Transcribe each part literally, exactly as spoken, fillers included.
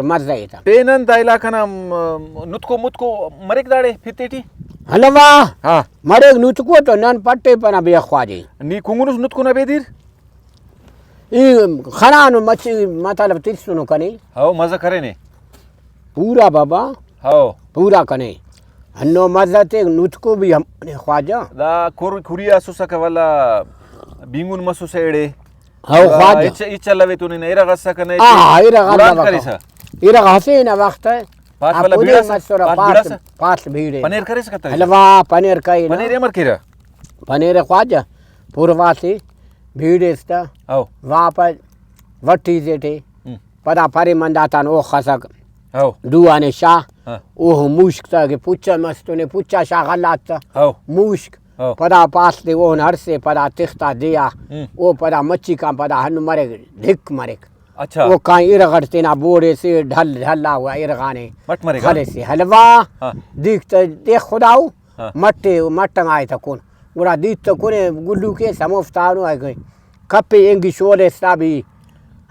مزہ ایتہ۔ پین انت دا علاقہ نا، م-، نتکو متکو مریک داڑے پھتے ٹی؟ ہلوا۔ ہاں۔ مریک نتکو تو نن پٹے پنا بے خواجہ۔ نی کنگنوس نتکو نا بے دیر؟ ای خنانو مچی مطلب ترسنو کنے۔ ہاؤ، مزہ کرینے۔ پورا بابا۔ ہاؤ۔ پورا کنے۔ ہنو مزہ تے نتکو بھی ہم نے خواجہ۔ دا کر-، کھری آ سسکہ ولا بینگن مسوسہ ایڑے۔ ہاؤ، دا خواجہ۔ ہچ، ہچ الوے تو نن ایرغ اسکہ نہ آ، ایرغ گڑان الوکہ۔ کریسہ۔ ایرغ ہفینہ وخت۔ پاڷ آ ولا پورے بیڑاسہ؟ مسرہ پاڷ پاس، بیڑاسہ؟ پاس بیڑے۔ پنیر کریسہ کتویسہ؟ ہلوا پنیر کئی نا۔ پنیر امر کیرہ؟ پنیر خواجہ پورواتے بیڑیس تہ ہاؤ۔ واپس وٹی تیٹے ہم۔ پدا پرے منداتان اوخسک ہاؤ۔ دو آنے شاہ ہاں۔ اوہو موشک تہ کہ پچا مستونے پچا شاہ غلات تہ ہاؤ۔ موشک ہاں۔ پدا پاس تے اوہن ہڑسے پدا تختا دیا ہم۔ او پدا مچی کان پدا ہنو مریک ڈھک مریک۔ اچھا۔ او کان ارغ اٹ تینا بوڑے سے ڈھل ڈھلا ہوا ارغانے مٹ مریک، ہاں۔ خلے سے ہلوا ہاں۔ دیک تہ دیکھ خداؤ ہاں۔ مٹے مٹنگائے تہ کن گڑا دیت تہ کنے گلو کے سموفتانو اگے کپے اینگی شولے استا بھی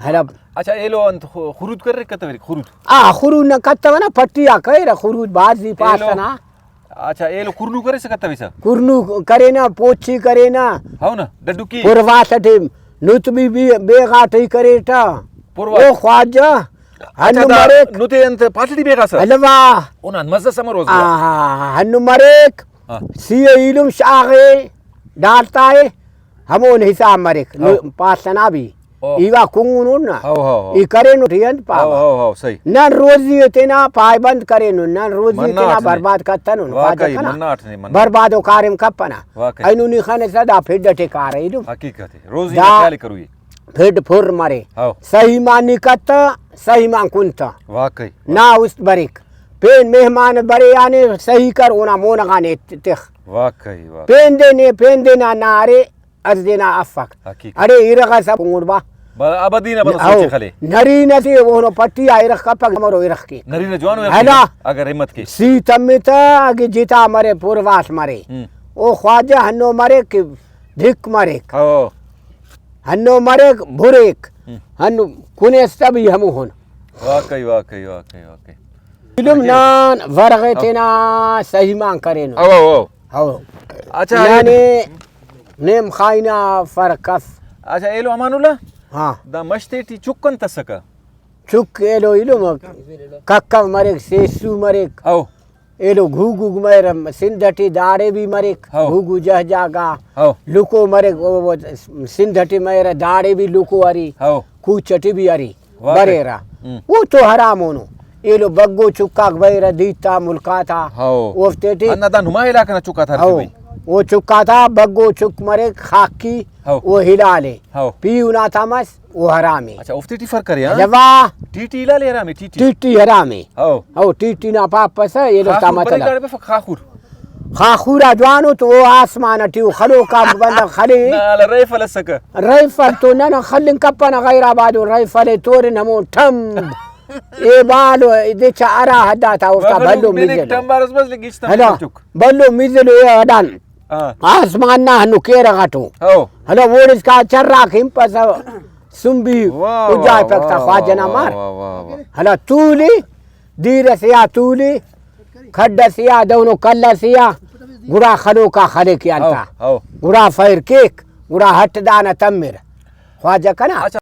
ہلب۔ اچھا، ایلو انت خو-، خرود کرے کتوریک خرود؟ آ، خرود نا کتونا پٹیا کیرہ خرود بازی ایلو پاسنا۔ اچھا، ایلو کرنو کریسہ کتویسہ؟ کرنو کرینہ، پوچی کرینہ۔ ہاؤ نا، ڈڈکی؟ پرواس ٹی نت بھی بی-، بیغاٹی کریٹہ۔ پرواس۔ او خواجہ، اچھا، ہنو دا مریک۔ نتے انت پاٹڑی بیغاسہ؟ ہلوا۔ اونا مزہ سمر وزگا؟ آہا، ہنو مریک۔ ہاں۔ سی ایلم شاغے، ڈالتائے، ہمون حساب مریک۔ ہاؤ۔ پاس نا بھی۔ او۔ ای وا کنگنو نا۔ ہاؤ، ہاؤ، ہاؤ۔ ای کرینٹ ای انت پاوہ۔ ہاؤ، ہاؤ، ہاؤ، صحیح۔ نن روزی تینا پائبند کرینن، نن روزی تینا مناٹ نے۔ برباد کتنن، خواجہ واقعی کنا۔ مناٹ نے، مناٹ۔ برباد و کاریم کپنہ۔ واقعی۔ اینو نی خنسہ دا پھڈ ٹی کارہ ایلم۔ حقیقت ہے۔ روزی دا نا خیال کروئی۔ پھڈ پھر مرے۔ ہاؤ۔ صحیح مان نی کتہ، صحیح مان کنتہ۔ واقعی۔ نا است بریک۔ پین مہمان برے آنے صحیح کر، اونا مون غانے تخ۔ واقعی، واقعی۔ پین دے نے، پین دے نا نارے، ارزینا افک۔ حقیقت۔ اڑے ارغ اس کنگن با۔ با-، ابدی نا بندغ او، سوچے خلے۔ نرینہ سے اوہنو پٹی آ ارغ کپک، امرو ارغ کے۔ نرینہ جوانو ارغ ہلا۔ کے، اگر ہمت کے۔ سی تمتہ، اگہ جتا مرے، پرواس مرے۔ ہم۔ او خواجہ ہنو مریک کہ دھک مریک۔ او۔ ہنو مریک، بریک۔ ہم۔ ہنو کنے است بھی ہموہن۔ واقعی، واقعی، واقعی، واقعی۔ علم نان ورغ او۔ تینا صحیح مان کرینو۔ او، او، او۔ ہو۔ اچھا، یعنی نیم خائنا فرق اف۔ اچھا، ایلو امان اللہ؟ ہاں۔ دا مش تیٹی چک انت اسکہ؟ چک ایلو ایلم ککو مریک، سیسو مریک۔ او۔ ایلو گھوگوک مریرہ، سندھ ٹی داڑے بھی مریک، ہو۔ گھوگو جہجاگہ، ہو۔ لکو مریک، او، او، سندھ ٹی مریرہ، داڑے بھی لکو اری، ہو۔ کوچ ٹی بھی اری، واقعی۔ بریرہ۔ ہم۔ او تو حرام اونو۔ ایلو بگو چکاک بریرہ دیتا ملکاتا۔ ہو۔ اوفتے ٹی۔ ہندا دا نما علاقہ نا چکاتا ہرفے ہو۔ بھئی۔ او چکاتا بگو چک مریک خاکی، ہو۔ او ہلالے۔ ہو۔ پیہن آتا مس، او حرامے۔ اچھا، اوفتے ٹی فرق کرے، ہاں؟ جوا۔ ٹی ٹی ہلالے حرامے، ٹی ٹی۔ ٹی ٹی حرامے۔ ہو۔ ہو، ٹی ٹی نا پاپسہ، ایلو تا خاخور بریک مطلب۔ داڑے بفک، خاخور۔ خاخور آ جوانو تو او آسمان ٹی او خلوکا بندغ خلے۔ نا، ہالا رائفل اسکہ۔ رائفل تو نن خلنگ کپنہ، غیر آبادو رائفل ءِ تورن ہمو ٹھمب۔ اے بالو دے چا ارا حد آتا اوفتا بھلو مزلو۔ ٹھمب آرس بس لگیچ تہ ہلا، چک۔ بھلو مزلو اے اڈان۔ ہاں۔ آسمان نا ہنو کیرغ اٹو۔ ہو۔ ہلا اوڑسکا چراک ہنپسہ سنبی واہ، اجائے واہ، پک تا واہ، خواجہ نا واہ، مار۔ واہ، واہ، واہ۔ ہلا تولی، دیر ئسے آ تولی، کھڈ ئسے آ، دہنو کل ئسے آ، گڑا خلوکا خلک یانتا۔ ہو، ہو۔ گڑا فیر کیک، گڑا ہٹ دانا تمر۔ خواجہ کنا۔ اچھا،